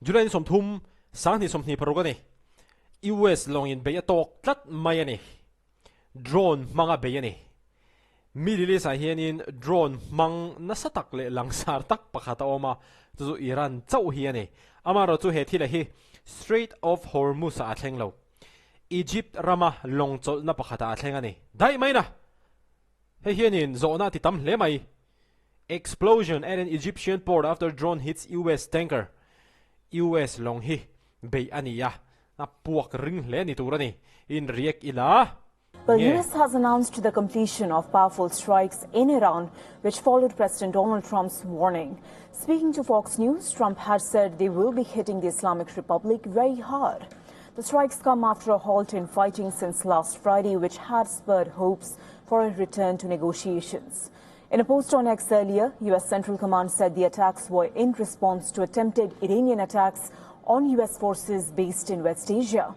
July ni 30, 2026 a ni. US lawngin bei a tawk tlat mai a ni. Drone hmanga bei a ni. Middle East ah hianin drone hmang nasa tak leh langsar tak pakhat a awm a, chu chu Iran chauh hi a ni. Amaherawhchu he thila hi Strait of Hormuz ah a thleng lo. Egypt rama lawng chawlhna pakhatah a thleng a ni. Daih mai na! Hei hianin zawhna a ti tam hle mai. Explosion at an Egyptian port after drone hits US tanker. US lawng hi beih a ni a, a puak ring hle ni tur a ni. In react ila The nge? US has announced the completion of powerful strikes in Iran, which followed President Donald Trump's warning. Speaking to Fox News, Trump had said they will be hitting the Islamic Republic very hard. The strikes come after a halt in fighting since last Friday, which had spurred hopes for a return to negotiations. In a post on X earlier, U.S. Central Command said the attacks were in response to attempted Iranian attacks on U.S. forces based in West Asia.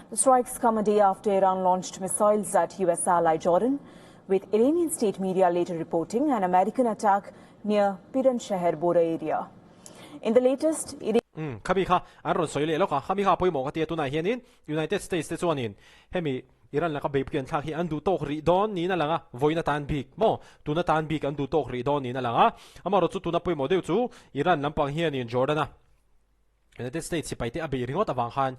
The strikes come a day after Iran launched missiles at U.S. ally Jordan, with Iranian state media later reporting an American attack near Piranshahr border area. In the latest, Iran Umm, khami kha an rawn sawi leh lawk a, khami kha a pawimawh ka ti a, tunah hianin United States te chuanin hemi Iran laka beipui an thlak hi an duh tawk rih dawn niin a lang a, vawiin atan bik maw? Tun atan bik an duh tawk rih dawn niin a lang a, amaherawhchu tuna pawimawh deuh chu Iran lampang hianin Jordan-a United States sipaite a beih ringawt avang khan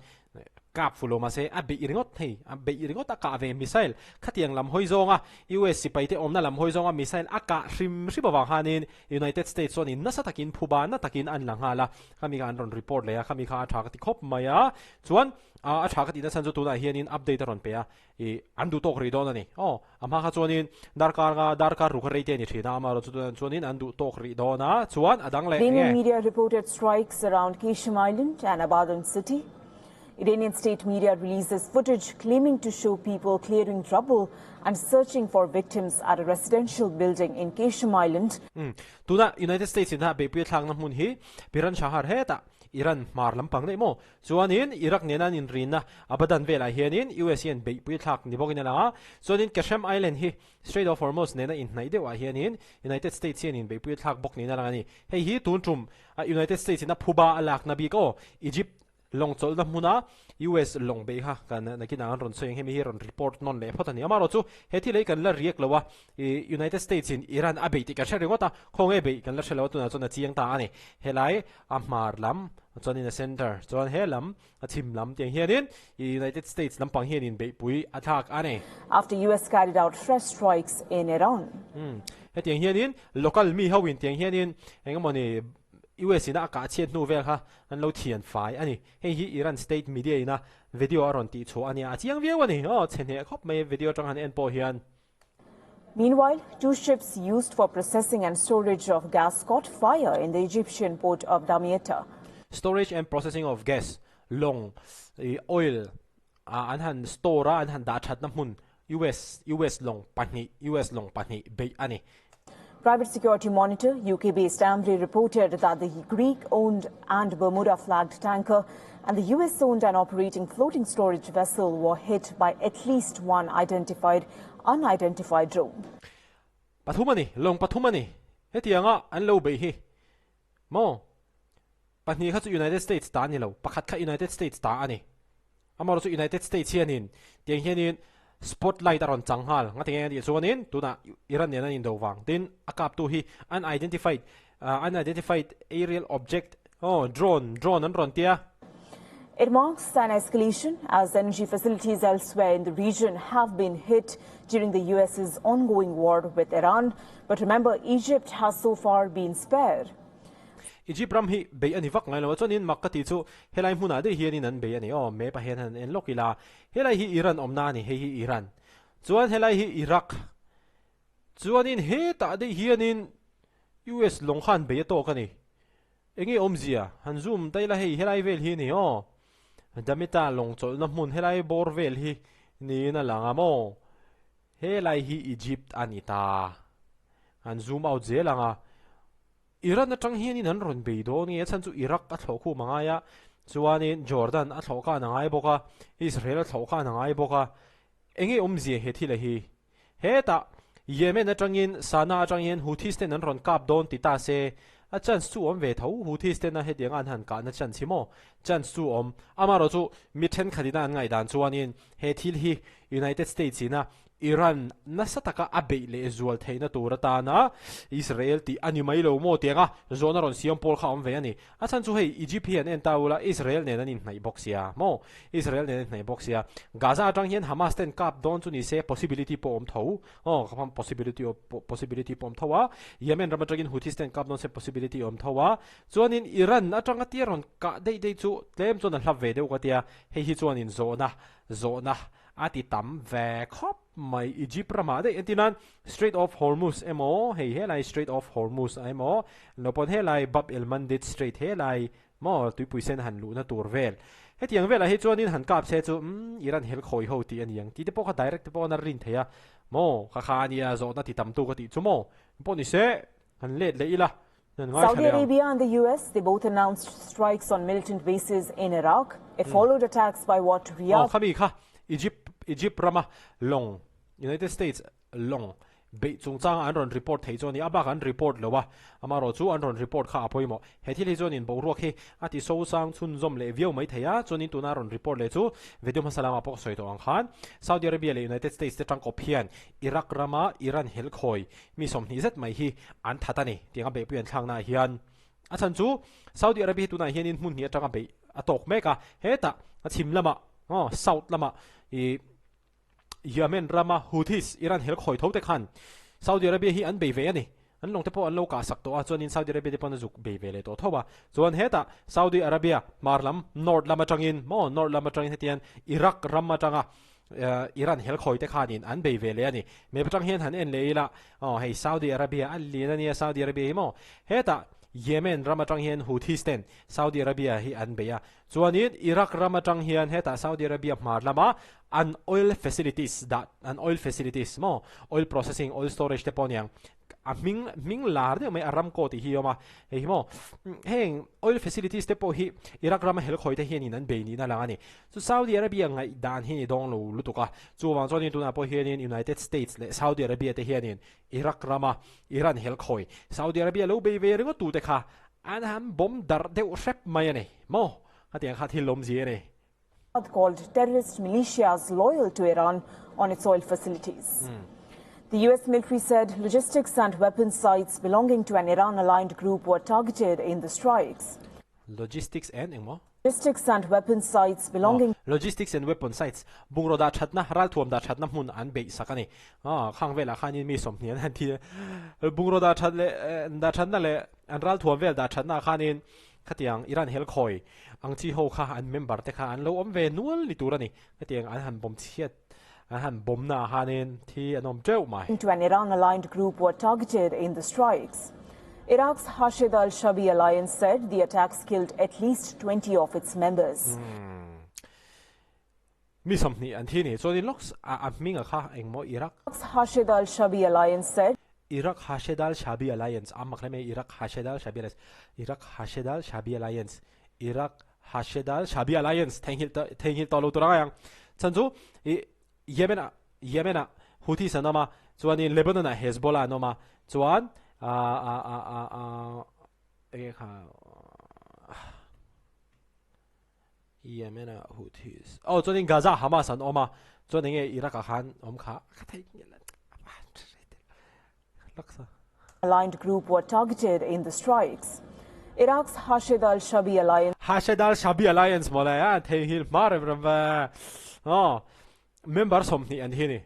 kap fu lo mahse a beih ringawt hei a beih ringawt a kah ve missile khatiang lam hawi zawnga US sipaite awmna lam hawi zawnga missile a kah hrim hrim avang khanin United States chuanin nasa takin phuba na takin an la nghal a, khami kha an rawn report leh a, khami kha a tha ka ti khawp mai a, chuan a tha ka tihna chhan chu tunah hianin update a rawn pe a, ih an duh tawk rih dawn a ni. Aw, a hma kha chuanin darkar nga darkar ruk a rei te a ni thin a, amaherawhchu tunah chuanin an duh tawk rih dawn a, chuan a dang leh eng Iranian nge? media reported strikes around Qeshm Island and Abadan city. Iranian state media releases footage claiming to show people clearing rubble and searching for victims at a residential building in Qeshm Island. Umm, tuna United States in a beihpui a thlakna hmun hi Piran Shahar hetah Iran hmar lampang daih maw? Chuanin Iraq nena an inrinna Abadan velah hianin US hian beihpui a thlak ni bawkin a lang a, chuanin Qeshm Island hi Strait of Hormuz nena inhnaih deuhah hianin United States hian inbeihpui a thlak bawk niin a lang a ni. Hei hi tun tum United States in a phuba a lakna bik aw, Egypt Lawng chawlhna hmuna US lawng beih kha kan nakinah an rawn sawi ang hemi hi rawn report nawn leh phawt a ni. Amaherawh chu he thil hi kan la riak lo a, United States in Iran a beih tih kan hre ringawt a, khawnge beih kan la hre lo a tunah chuan a chiang ta a ni. Helai a hmar lam chuanin a center chuan he lam a chhim lam tiang hianin United States lampang hianin beihpui a thlak a ni. After US carried out fresh strikes in Iran. Hetiang hianin local mi ho in tiang hianin engemawni US ina a kah chhiat hnu vel kha an lo thian fai a ni. Hei hi Iran state media ina video a rawn tih chhuah a nia, a chiang viau a ni. Aw, chhe hneh khawp mai video atang han en pawh hian. Meanwhile, two ships used for processing and storage of gas caught fire in the Egyptian port of Damietta. Storage and processing of gas, lawng, oil an han store a, an han dah thatna hmun US, US lawng pahnih, US lawng pahnih beih a ni. Private security monitor, UK-based Ambrey reported that the Greek-owned and Bermuda-flagged tanker and the US-owned and operating floating storage vessel were hit by at least one identified unidentified drone. Pathum a ni, lawng pathum a ni. Hetianga an lo beih hi maw? Pahnih kha chu United States ta a ni lo, pakhat kha United States ta a ni. Amaherawhchu United States hianin tiang hianin spotlight a rawn chang nghal. Nga tinge a tih chuanin tunah Iran nen an indo vang. Tin, a kaptu hi unidentified unidentified aerial object aw drone drone an rawn tia. It marks an escalation as energy facilities elsewhere in the region have been hit during the US's ongoing war with Iran. But remember, Egypt has so far been spared. Egypt ram hi bei a ni vak ngai lo a, chuanin mak ka tih chu helai hmunah daih hianin an bei a ni aw, map ah hian han en lawk ila, helai hi Iran awmna a ni, hei hi Iran, chuan helai hi Iraq, chuanin hetah daih hianin US lawng kha an bei a tawk a ni, enge awmzia han zoom ta ila hei helai vel hi a ni aw, Damita lawng chawlhna hmun helai bawr vel hi niin a lang a maw, helai hi Egypt a ni ta, han zoom out zel ang a. Iran atang hianin an rawn bei dawn nge a chhan chu Iraq a thlawh khum a ngai a, chuanin Jordan a thlawh khan a ngai bawk a, Israel a thlawh khan a ngai bawk a, enge awmzia he thil a hi? Hetah Yemen atangin Sana atang hian Houthis ten an rawn kap dawn ti ta se, A chance chu awm ve tho, Houthis tena hetianga an han kahna chance hi maw? Chance chu awm. Amaherawhchu, mi thenkhatina an ngaihdan chuanin he thil hi United States ina Iran nasa taka a beih leh zual theihna tur atana Israel tih a ni mai lo maw tianga zawhna rawn siam pawl kha a awm ve a ni. A chhan chu hei Egypt hi an en ta ula Israel nen an inhnaih bawk sia maw? Israel nen an inhnaih bawk sia. Gaza atang hian Hamas ten kap dawn chu ni se possibility pawh a awm tho. Aw ka pham possibility possibility pawh a awm tho a. Yemen ram atangin Houthis ten kap dawn se possibility a awm tho a. Chuanin Iran atanga tia rawn kah daih daih chu tlem chuan a hlap ve deuh ka tia. Hei hi chuanin zawhna zawhna A ti tam ve khawp mai Egypt ramah daih entir nan Strait of Hormuz emaw hei helai Strait of Hormuz a emaw lo pawn helai Bab el Mandid Strait helai maw tuipui sen han luhna tur vel hetiang velah hi chuanin han kap se chu umm Iran hel khawi ho tih a ni ang tih te pawh kha direct te pawh an rin thei a maw kha kha a nia zawhna ti tam tu ka tih chu maw pawh ni se han let leh ila Saudi Arabia and the US, they both announced strikes on militant bases in Iraq. It followed attacks by what Riyadh. Aw khami kha Egypt Egypt rama lawng United States lawng beih chungchanga an rawn report thei chu a ni. A bak an report lo a, amaherawh chu an rawn report kha a pawimawh. He thil hi chuanin boruak hi a ti sosang chhunzawm leh viau mai thei a, chuanin tuna rawn report leh chu video hmasa lamah pawh ka sawi tawh ang khan Saudi Arabia leh United States te tangkawp hian Iraq rama Iran helkhawi Mi 20 zet mai hi an that a ni tiang a beihpui an thlaknaah hian a chhan chu Saudi Arabia hi tunah hianin hmun hnih atanga beih a tawk mek a, hetah a chhim lamah aw south lamah ih Yemen rama Houthis Iran hel khawi tho te khan Saudi Arabia hi an bei ve a ni. An lawng te pawh an lo kah sak tawh a, chuanin Saudi Arabia te pawn a zuk bei ve leh tawh tho a. Chuan hetah Saudi Arabia hmar lam north lam atangin maw north lam atangin hetiang Iraq ram atanga Iran hel khawi te khanin an bei ve leh a ni. Map atang hian han en leh ila, aw hei Saudi Arabia a lian a nia Saudi Arabia hi maw? Hetah Yemen ram atang hian Houthis ten Saudi Arabia hi an bei a. Chuanin Iraq ram atang hian hetah Saudi Arabia hmar lama an oil facilities dah an oil facilities maw oil processing oil storage te pawh aniang A hming hming lar deuh mai Aramco tih hi a awm a, hei hi maw heng oil facilities te pawh hi Iraq rama helkhawi te hianin an bei niin a lang a ni. Chu Saudi Arabia ngaihdan hi ni dawng lo lutuk a, chuvang chuanin tunah pawh hianin United States leh Saudi Arabia te hianin Iraq rama Iran helkhawi Saudi Arabia lo bei ve ringawt tute kha an han bomb darh deuh hrep mai a ni maw, khatiang kha thil awmzia a ni. Called terrorist militias loyal to Iran on its oil facilities. Mm. The U.S. military said logistics and weapons sites belonging to an Iran-aligned group were targeted in the strikes. Logistics and engmaw? Logistics and weapons sites belonging oh, logistics and weapon sites bungraw dah thatna ralthuam dah thatna hmun an beih sak ani ah khang velah khanin mi 20 an han thi bungraw dah that leh eh, dah thatna leh an ralthuam vel dah thatna khanin Khatiang Iran hel khawi ang chi ho kha an member te kha an lo awm ve nual ni tur a ni. Khatiang an han bawm chhiat an han bawm na ah khanin thi an awm teuh mai. To an Iran-aligned group were targeted in the strikes. Iraq's Hashd al-Shabi alliance said the attacks killed at least 20 of its members. Mi 20 an thi ni. Chuanin lawks a hminga kha engmaw Iraq. Iraq's Hashd al-Shabi alliance said. Iraq Hashd al-Shabi alliance a mak hle mai Iraq Hashd al-Shabi alliance Iraq Hashd al-Shabi alliance Iraq Hashd al-Shabi alliance theihnghilh ta theihnghilh tawh lo tur a ngai ang. Chhan chu ih Yemen ah Yemen ah Houthis an awm a chuanin Lebanon ah Hezbollah an awm a chuan ah ah ah ah ah enge kha Yemen ah Houthis aw chuanin Gaza Hamas an awm a chuan enge Iraq ah khan awm kha ka theih nge laksa. Aligned group were targeted in the strikes. Iraq's Hashd al-Shabi alliance. Hashd al-Shabi alliance mawle a theihnghilh hma rem rem ve aw member 20 an hi ni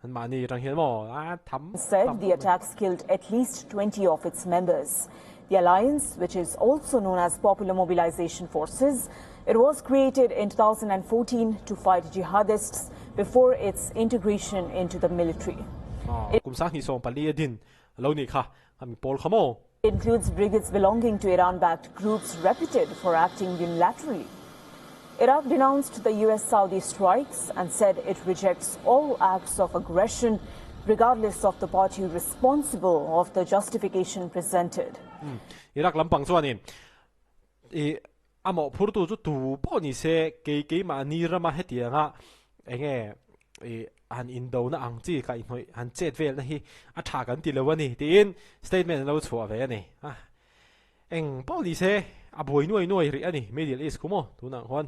an mahni atang hian maw a tham said the attacks killed at least 20 of its members. The alliance, which is also known as Popular Mobilization Forces, it was created in 2014 to fight jihadists before its integration into the military. Kum 2014 a din lo ni kha ami pawl kha maw. Includes brigades belonging to Iran-backed groups reputed for acting unilaterally. Iraq denounced the US-Saudi strikes and said it rejects all acts of aggression regardless of the party responsible of the justification presented. Iraq lampang chuanin i a mawhphurtu chu tu pawh ni se kei keimahni rama hetianga enge i han indona ang chi ka inhnawih han chet velna hi a tha kan ti lo a ni tiin statement an lo chhuah ve a ni. Eng pawh ni se, a buai nuai nuai rih a ni Middle East khu maw tunah khuan.